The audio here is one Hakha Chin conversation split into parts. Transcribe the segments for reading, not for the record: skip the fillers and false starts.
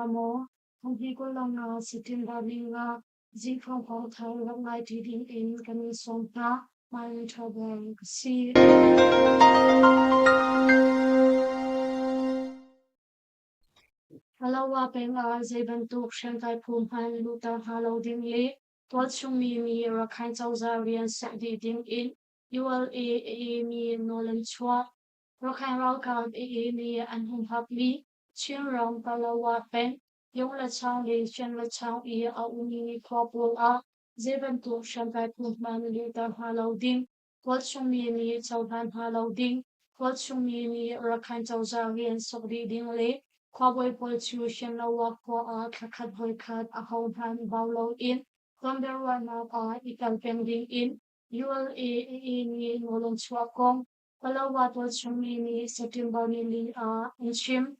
hna maw? Thonghni 25 September ni nga zingthawng kong thar rak ngai ṭi ding in kan in sawm hna. Hmai ṭha bang ka si. Palawa peng ah zei bantuk hriamtlai phu hmanh luhter hna lo ding le tualchung mi nih Rakhine cozah rian sok dih ding in ULA-AA nih nawl an chuah. Rakhine ralkap AA nih an humhakmi Chinram Palawa peng Yonglachang le Chianlachang i a ummi khua pawl ah zei bantuk hriamtlai phu hmanh luhter hna lo ding, tualchung mi nih cohlan hna lo ding, tualchung mi nih Rakhine cozah rian sok dih ding le khuabawi pawl cu Shenlowa khua ah thlakhat voikhat ahohmanh bau loin tonbiaruahnak ah i tel peng ding in ULA-AA nih nawl an chuah kong Palawa tualchung mi nih September nili ah an chim.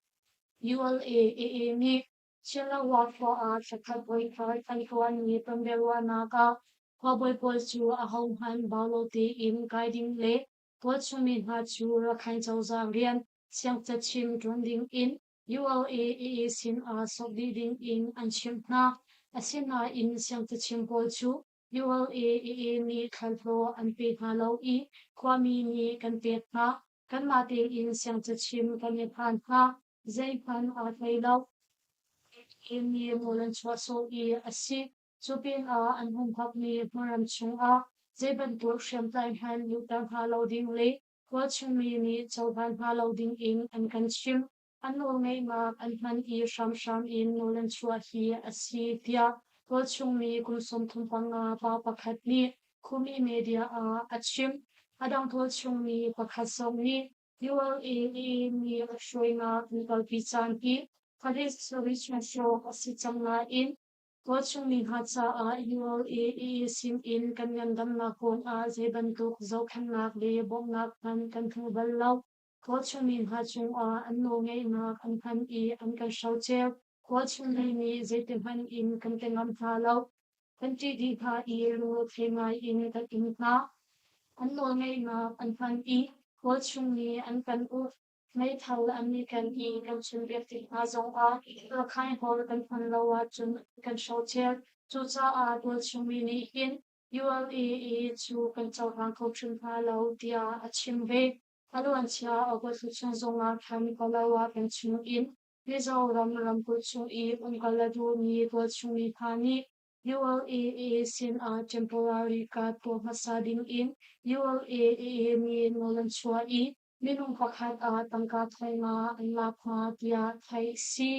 ULA-AA nih Shenlowa khua ah thlakhat voikhat an tuahmi tonbiaruahnak ah khuabawi pawl cu ahohmanh bau lo tein kai ding le tualchung mi hna cu Rakhine cozah rian siangcachim ṭuan ding in ULA-AA sin ah sok dih ding in an chimh hna. Asinain siangcachim pawl cu ULA-AA nih thlalhlawh an pe hna lo i khuami nih kan pek hna. Kanmah tein siangcachim kan i phan hna. Zeihmanh aa hlei lo. Nih nawl an chuah sawh i a si. Cu pinah an humhakmi hmunram chungah zei bantuk hriamtlai hmanh luhter hna lo ding le khuachungmi nih cohlan hna lo dingin an kan chimh. An nawlngeihnak an hman i hramhram in nawl an chuah hi a si, tiah tualchungmi kum 35 pa pakhat nih Khumi media ah a chim. A dang tualchungmi pakhat zong nih ULA nih a hruainak an kalpi caan hi Police Service a si cang nain tualchungmi hna caah ULA sin in kan ngandamnak kong ah zei bantuk zohkhenhnak le bawmhnak hmanh kan hmu bal lo. Tualchungmi hna cungah an nawlngeihnak an hman i an kan hrocer. Tualchungmi nih zeitihmanh in kan pe ngam hna lo. Kan ṭih dih hna i lungre ngai in kan um hna. An nawlngeihnak an hman i tualchungmi an kan uk. Meithal an i ken i kan chimbiak tik hna zongah Rakhine holh kan hman lo ahcun an kan hrocer. Cucaah tualchungmi nih hin ULAA cu kan cohlang kho hrim hna lo, tiah a chim ve. A luancia August thla chung zongah khan Palawa peng chungin Mizoram ramkulh chung i umkal a duhmi tualchungmi hna nih ULAA sinah temporary card tuah hmasa dingin ULAA nih nawl an chuah i minung pakhat ah tangka thonga an lak hna tiah theih a si.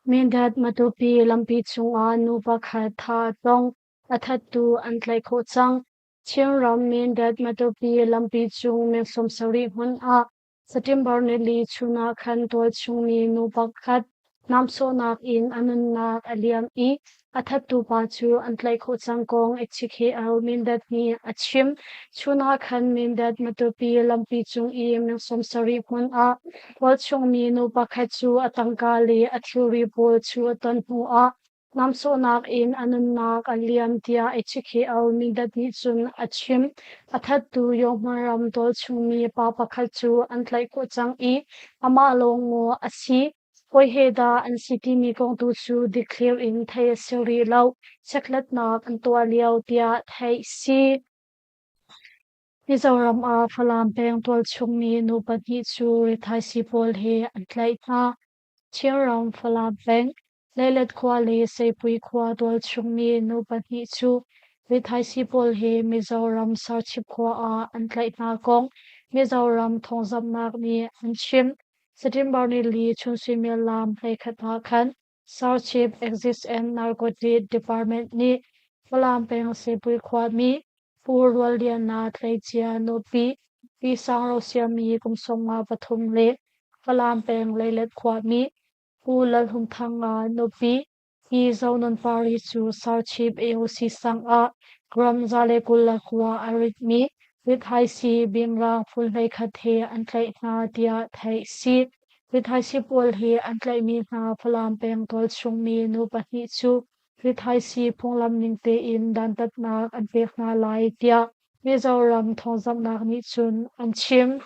Mindat Matupi lampi cungah nu pakhat thah a tong. A thattu an tlaih khawh cang. Chinram Mindat Matupi lampi cung meng 70 hmun ah September nili chun ah khan tualchungmi nu pakhat namsawhnak in a nunnak a liam i a thattu pa cu an tlaih khawh cang kong HKL Mindat nih a chim. Chun ah khan Mindat Matupi lampi cung i meng 70 hmun ah tualchungmi nu pakhat cu a tangka le a thilri pawl chu a ton hnu ah Namsawhnak in a nunnak a liam tiah HKL Mindat nih cun a chim. A thattu Yonghman ram tualchungmi pa pakhat cu an tlaih khawh cang i amah lawng maw a si, hawi he dah an si timi kong tu cu dikthliar in theih a si rih lo. Chekhlatnak an tuah lio tiah theih a si. Mizoram ah Falam peng tualchungmi nu pahnih cu rithaisii pawl he an tlaih hna. Chinram Falam peng, Leilet khua le Seipui khua tualchungmi nu pahnih cu rithaisii pawl he Mizoram Serchhip khua ah an tlaih hna kong Mizoram thawngzamhnak nih an chim. September nili chun suimilam 11 ah khan Serchhip Excise and Narcotic Department nih Falam peng Seipui khuami Pu Rual Liana tleicia nupi Pi Sang Rosiami kum 53 le Falam peng Leilet khuami Pu Lal Hum Thang nupi Pi Zo Nun Pari cu Serchhip AOC sang ah gram 129 a ritmi rithaisii bingrang phun 11 he an tlaih hna tiah theih a si. Rithaisii pawl hi an tlaihmi hna Falam peng tualchungmi nu pahnih cu rithaisii phunglam ning tein dantatnak an pek hna lai tiah Mizoram thawngzamhnak nih cun an chim.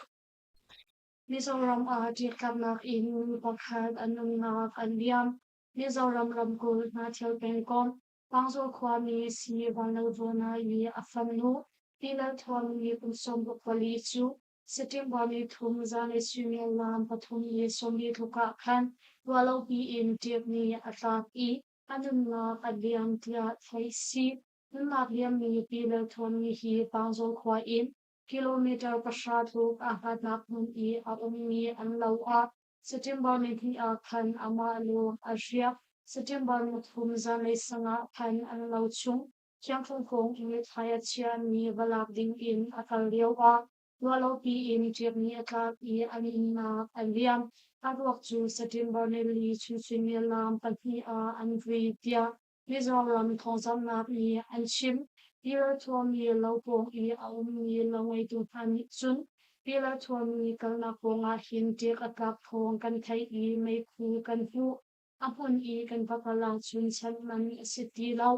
Mizoram ah ṭiktlaknak in mi pakhat a nunnak a liam. Mizoram ramkulh Hnahthial pengkomh Pangzawl khuami si Vanlalvawna i a fanu Pi Lalthuami kum 64 cu September ni thum zanlei suimilam pathum le 40 tluk ah khan ruahlopi in ṭek nih a tlak i a nunnak a liam tiah theih a si. Nunnak liammi Pi Lalthuami hi Pangzawl khua in Kilometer pahra tluk aa hlatnak hmun i a ummi an lo ah September nihnih ah khan amah lawng a riak. September nithum zanlei sang ah khan an lo chung Khiangthung hrawng i thlai a chiahmi va lak ding in a kal lio ah ruahlopi in ṭiakmi a tlak i a nunnak a liam. A ruak cu September nili chun suimilam pahnih ah an vui tiah Mizoram thawngzamhnak nih an chim. Pilar thuammi lo pawng i a ummi lo ngeitu hna nih cun pilar thuammi kalnak pawngah hin ṭek a tlak thawng kan theih i meikhu kan hmuh. A hmun i kan va kal ahcun chanh man a si ti lo.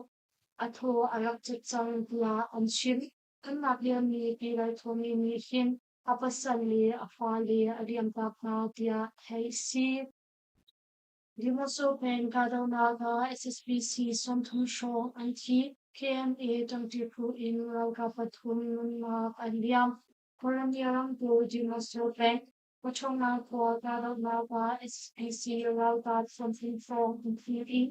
A thaw a rak cut cang tiah an chim. Anmah liammi pilar thuammi nih hin a pasal le a fale a liamtak hna tiah theih a si. Demoso peng kahdohnak ah SSPC 30 hrawng an thi. KNA ṭangṭi phu in ralkap pathum nunnak an liam. Kawlramia ramkulh Demoso peng Paṭhawngnak khua kahdohnak ah SSPC ralkap 30 hrawng an thi i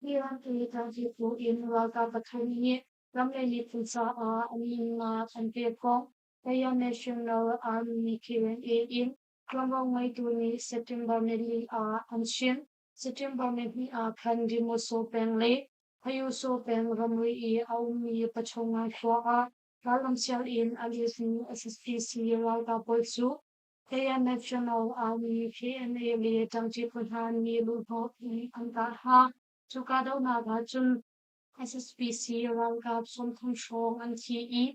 hi rampi ṭangṭi phu in ralkap pathum nih ram le miphun caah an nunnak an pek kong Kaya National Army KNA in Ṭuanvo ngeitu nih September nili ah an chim. September nihnih ah khan Demoso peng le Phayuso peng ramri i a ummi Pachongan khua ah ralramsial in a lutmi SSPC ralkap pawl cu Kaya National Army KNA le ṭangṭi phu hna nih luhhnawh in an kah hna. Cu kahdohnak ah cun SSPC ralkap 30 hrawng an thi i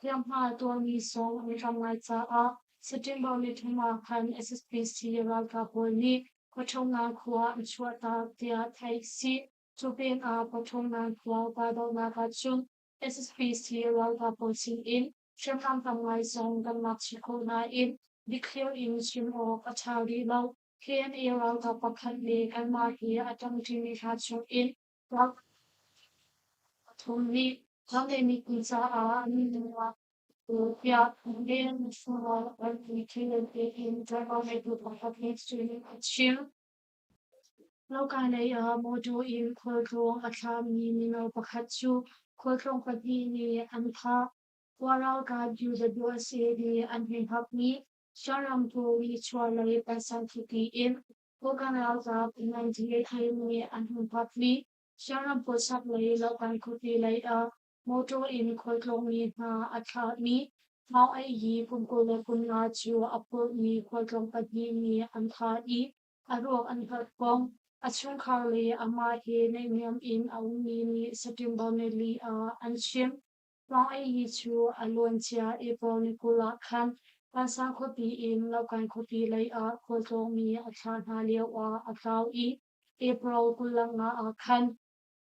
Hliamhma tuarmi zong an tam ngai caah September nithum ah khan SSPC ralkap pawl nih Khuaṭhongan khua an chuahtak tiah theih a si. Cu pinah Khuaṭhongan khua kahdohnak ahcun SSPC ralkap pawl sinin hriamnam tam ngai zong kan lak chih khawh nain dikthliar in chim awk a ṭha rih lo. KNA ralkap pakhat le kanmah he a ṭangṭimi hna chungin ralkap pathum nih ram le miphun caah an nunnak tiah a chim. Loka lei ah mawṭaw in khualtlawng a thlami mino pakhat cu khualtlawng pahnih nih an thah. Khua ralkap UWSA nih an hmehapmi Siangrampu nichuahlei Pansan khuapi in Kokang ralkap NDAA nih an hun phakmi Siangrampu chaklei Lokan khuapi lei ah mawṭaw in khualtlawngmi hna a thlahmi Maung Aih-yi kum 25 cu a phurhmi khualtlawng pahnih nih an thah i a ruak an hngalh kong a chungkhar le amah he naihniam in a ummi nih September nili ah an chim. Maung Aih-yi cu a luancia April ni 20 ah khan Vansang khuapi in Lokan khuapi lei ah khualtlawngmi a thlah hna lioah a tlau i April 25 ah khan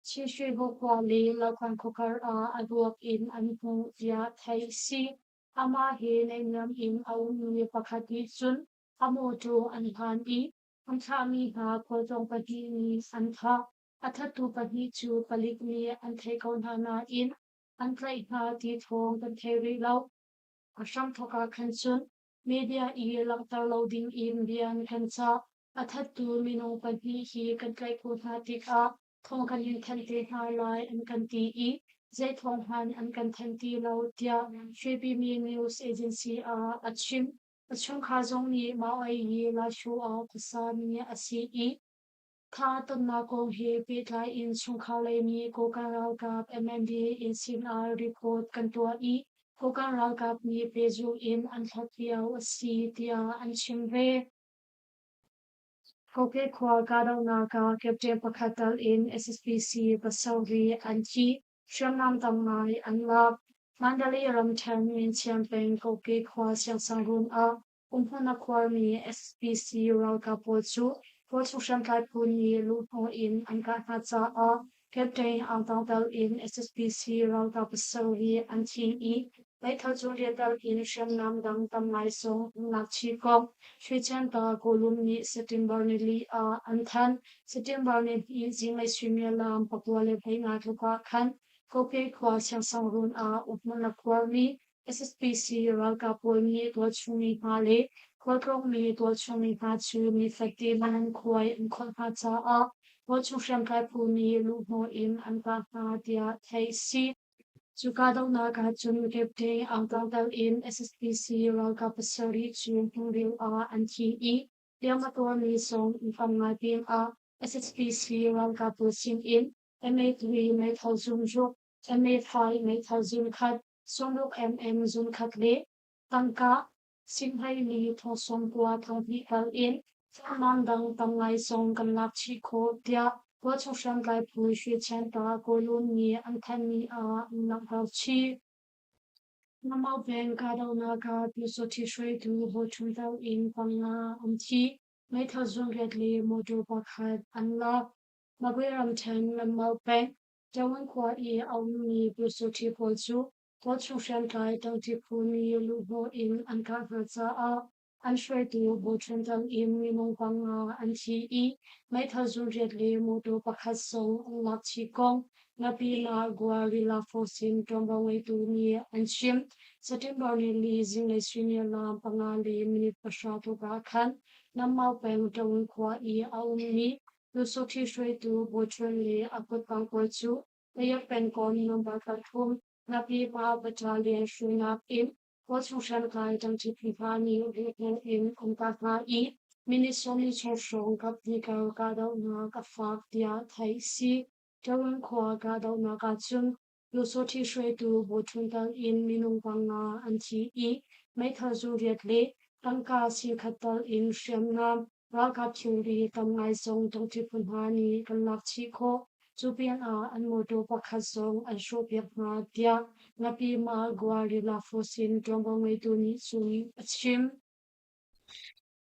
Chinhriho khua le Lokan khuakar ah a ruak in an hmuh tiah theih a si. Amah he naihniam in a ummi pakhat nih cun a mawṭaw an hlan i an thlahmi hna khualtlawng pahnih nih an thah. A thattu pahnih cu palik nih an theih ko hna nain an tlaih hna ti thawng kan thei rih lo. A hramthawk ah khan cun media i langhter lo ding in rian kan cah. A thattu minung pahnih hi kan tlaih khawh hna tikah thawng kan in thanh te hna lai an kan ti i zei thawng hmanh an kan thanh ti lo tiah Shwepimi News Agency ah a chim. A chungkhar zong nih Mao Ei hi Laishu ah khuasami a si i Kha tonnak kong he pehtlai in chungkhar lei nih Kokang ralkap MNDAA inn sinah report kan tuah i Kokang ralkap nih pehzulh in an hlat lio a si tiah an chim ve. Kokek khua kahdohnak ah Captain pakhat tal in SSPC pasarih an thi. Hriamnam tam ngai an lak. Mandalay ramṭhen Minchiam peng Kokek khua siangsangruun ah Umhmun a khuarmi SPC ralkap pawl cu kawlchung hriamtlai phu nih luhhnawh in an kah hna caah Captain Aung Tang tel in SSPC ralkap pasarih an thi i. Meithal cu rianral in hriamnam dang tam ngai zong an lak chih kong Shwechanta Kawlum nih September nili ah an thanh. September nihnih zinglei suimilam 9:15 tluk ah khan Kokek khua Siangsangruun ah umhmun a khuarmi SSPC ralkap pawl nih tualchungmi hna le khualtlawngmi tualchungmi hna cu nifatin an khuai an kholh hna caah tualchung hriamtlai phu nih luhhnawh in an kah hna tiah theih a si. Cu kahdohnak ah cun Captain Aung Tlang in SSPC ralkap pasarih cu hmunril ah an thi i hliam a tuarmi zong an tam ngai pinah SSPC ralkap pawl sinin MA3 meithal zungruk, MA5 meithal zunkhat, sawmruk mm zunkhat le tangka Singhleili thawsawmkua thonghnih tal in hriamnam dang tam ngai zong kan lak chih khawh, tiah Tualchung hriamtlai phu Shwechanta Kawlun nih an thanhmi ah an langhter chih. Namau peng kahdohnak ah Pyusawhti hruaitu Bawiṭhum tal in panga an thi, meithal zungriat le motor pakhat an lak. Magwe ramṭhen Namau peng Tawin khua i a ummi Pyusawhti pawl cu Tualchung hriamtlai ṭangṭi phu nih luhhnawh in an kah hna caah an hruaitu Bawiṭhum tal in minung panga an thi i meithal zunriat le mawṭaw pakhat zong an lak chih kong Ngapina Guerrilla Force in ṭuanvo ngeitu nih an chim. September nili zinglei suimilam 5:10 tluk ah khan Nammau peng Ṭaung khua i a ummi Lusawṭhi hruaitu Bawiṭhum le a kuttang pawl cu Tayak pengkomh number 3 Ngapima Battalion hruainak in khuachung hriamtlai ṭangṭi phu hna nih riahhmun in an kah hna i minute 40 chung hrawng kaphnih kar kahdohnak a fak tiah theih a si. Ṭaung khua kahdohnak ahcun Pyusawhti hruaitu Bawiṭhun tal in minung panga an thi i meithal zungriat le tangka singkhat tal in hriamnam Ralkap thilri tam ngai zong ṭangṭi phu hna nih kan lak chih khawh. Cu pinah an mawṭaw pakhat zong an hrawhpiak hna, tiah Ngapima Guerrilla Force in ṭuanvo ngeitu nih cun a chim.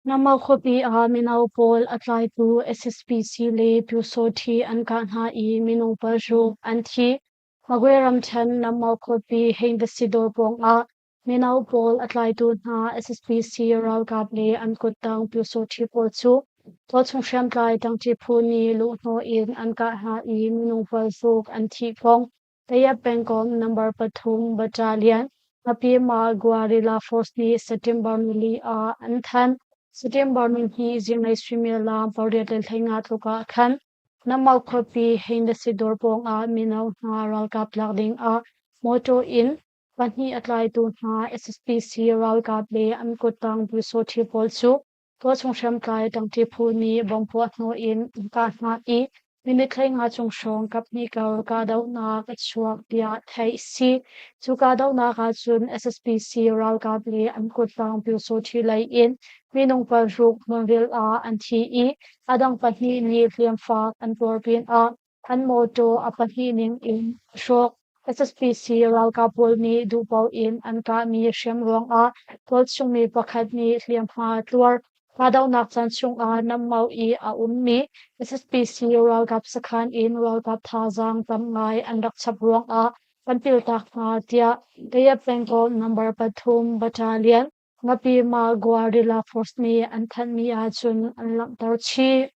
Namau khuapi ah mino pawl a tlaitu SSPC le Pyusawhti an kah hna i minung paruk an thi. Magwe ramṭhen Namau khuapi Heinvasi dawr pawngah Mino pawl a tlaitu hna SSPC ralkap le an kuttang pyusawṭhi pawl cu tualchung hriamtlai ṭangṭi phu nih luhhnawh in an kah hna i minung paruk an thih kong Tayap pengkomh number 3 Battalion Ngapima Guerrilla Force nih September nili ah an thanh. September nihnih zinglei suimilam 8:15 tluk ah khan Namau khuapi Heinlasi dawr pawngah mino hna ralkap lak ding ah mawṭaw in Pahnih a tlaitu hna SSPC ralkap le an kuttang Pyusawhti pawl cu tualchung hriamtlai ṭangṭi phu nih bomb puahhnawh in an kah hna i minute 15 chung hrawng kaphnih kar kahdohnak a chuak tiah theih a si. Cu kahdohnak ahcun SSPC ralkap le an kuttang Pyusawhti lei in minung paruk hmunril ah an thi i a dang pahnih nih hliamfak an tuar pinah An mawṭaw a pahnih ning in a hrawk. SSPC ralkap pawl nih duhpaoh in an kahmi hriam ruangah tualchungmi pakhat nih hliamhma a tuar. Kahdohnak caan chungah Nammau i a ummi SSPC ralkap sakhan in ralkap thazaang tam ngai an rak chap ruangah kan piltak hna tiah Kayat pengkomh number 3 Battalion Ngapima Guerrilla Force nih an thanhmi ahcun an langhter chih.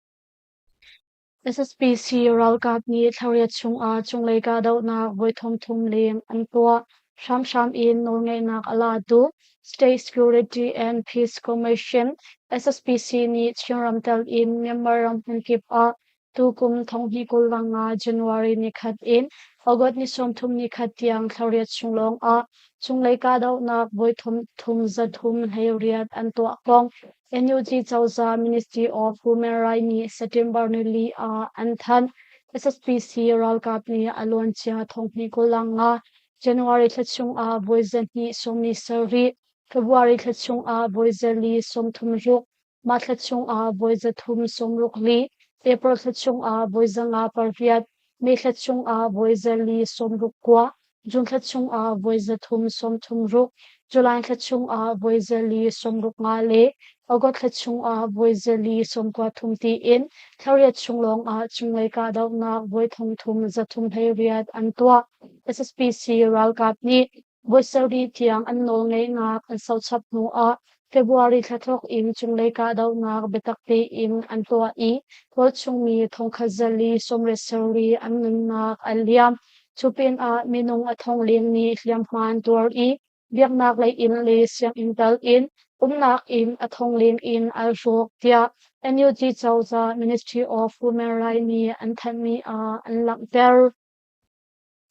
SSPC ralkap nih thlariat chungah cunglei kahdohnak voi thum leng an tuah. Hramhram in nawlngeihnak a latu State Security and Peace Commission SSPC nih Chinram tel in Myanmar ram hmunkip ah tukum 2025 January nikhat in August ni 31 tiang thlariat chung lawngah cunglei kahdohnak voi 338 an tuah kong NUG cozah Ministry of Human Rights nih September nili ah an thanh. SSPC ralkap nih a luancia 2025 January thla chungah voi 227, February thla chungah voi 436, mah thla chungah voi 364, April thla chungah voi 508, May thla chungah voi 469, June thla chungah voi 336, July thla chungah voi 465 le August thla chungah voi 493 tiin thlariat chung lawngah cunglei kahdohnak voi 3338 an tuah. SSPC ralkap nih. Voi sarih tiang an nawlngeihnak an sochap hnuah February thla thawk in cunglei kahdohnak biatak tein an tuah i tualchung mi thongkhat zali 97 an nunnak a liam. Cu pinah minung a thong leng nih hliamhma an tuar i biaknak lei in le sianginn tal in umnak inn a thong leng in al hrawk tiah NUG cozah Ministry of Human Rights nih an thanhmi ah an langhter.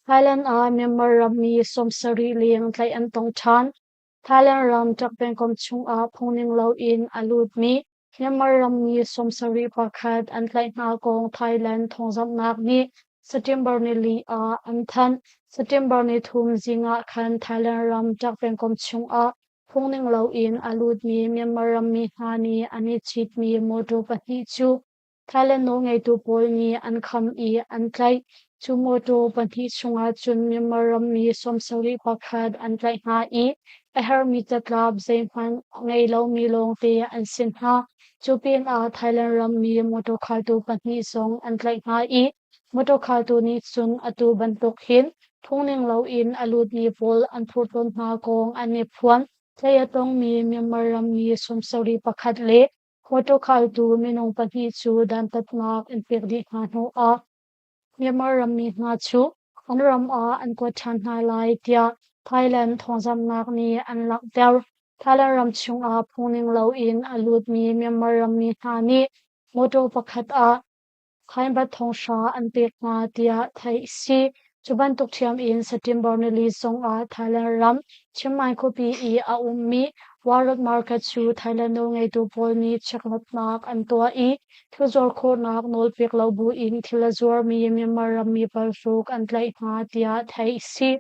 Thailand ah Myanmar rammi 70 leng tlaih an tong ṭhan. Thailand ram Tak pengkomh chungah phungning loin a lutmi Myanmar rammi 71 an tlaih hna kong Thailand thawngzamhnak nih September nili ah an thanh. September nithum zing ah khan Thailand ram Tak pengkomh chungah phungning loin a lutmi Myanmar rammi hna nih an i citmi mawṭaw pahnih cu Thailand nawlngeitu pawl nih an kham i an tlaih. Cu mawṭaw pahnih chungah cun Myanmar rammi 71 an tlaih hna i a herhmi catlap zeihmanh a ngei lomi lawngte an si hna. Cu pinah Thailand rammi mawṭaw khaltu pahnih zong an tlaih hna i mawṭaw khaltu nih cun atu bantuk hin phungning loin a lutmi pawl an phurh tawn hna kong an i phuan. Tlaih a tongmi Myanmar rammi 71 le Mawṭaw khaltu minung pahnih cu dantatnak an pek dih hna hnuah Myanmar rammi hna cu an ram ah an kuat ṭhan hna lai tiah Thailand thawngzamhnak nih an langhter. Thailand ram chungah phungning loin a lutmi Myanmar rammi hna nih mawṭaw pakhat ah Khainbat thonghra an pek hna tiah theih a si. Cu bantuk ṭhiam in September nili zongah Thailand ram Chiang Mai khuapi i a ummi Warad Market cu Thailand nawlngeitu pawl nih chekhlatnak an tuah i thil zuar khawhnak nawl pek lo buin thil a zuarmi Myanmar rammi paruk an tlaih hna tiah theih a si.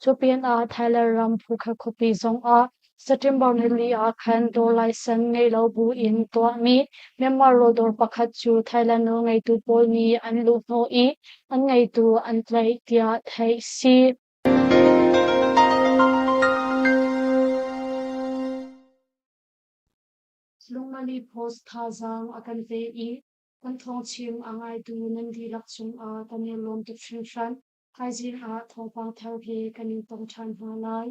Cu pinah Thailand ram Phuket khuapi zongah September nili ah khan dawr laisen ngeih lo buin tuahmi Myanmar rawldawr pakhat cu Thailand nawlngeitu pawl nih an luhhnawh i an ngeitu an tlaih tiah theih a si. Lungmali Post thazaang a kan pe i kan thawngchim a ngaitu nan dihlak cungah kan i lawm tuk hringhran. Thaizing ah thawngpang thar he kan in tong ṭhan hna lai.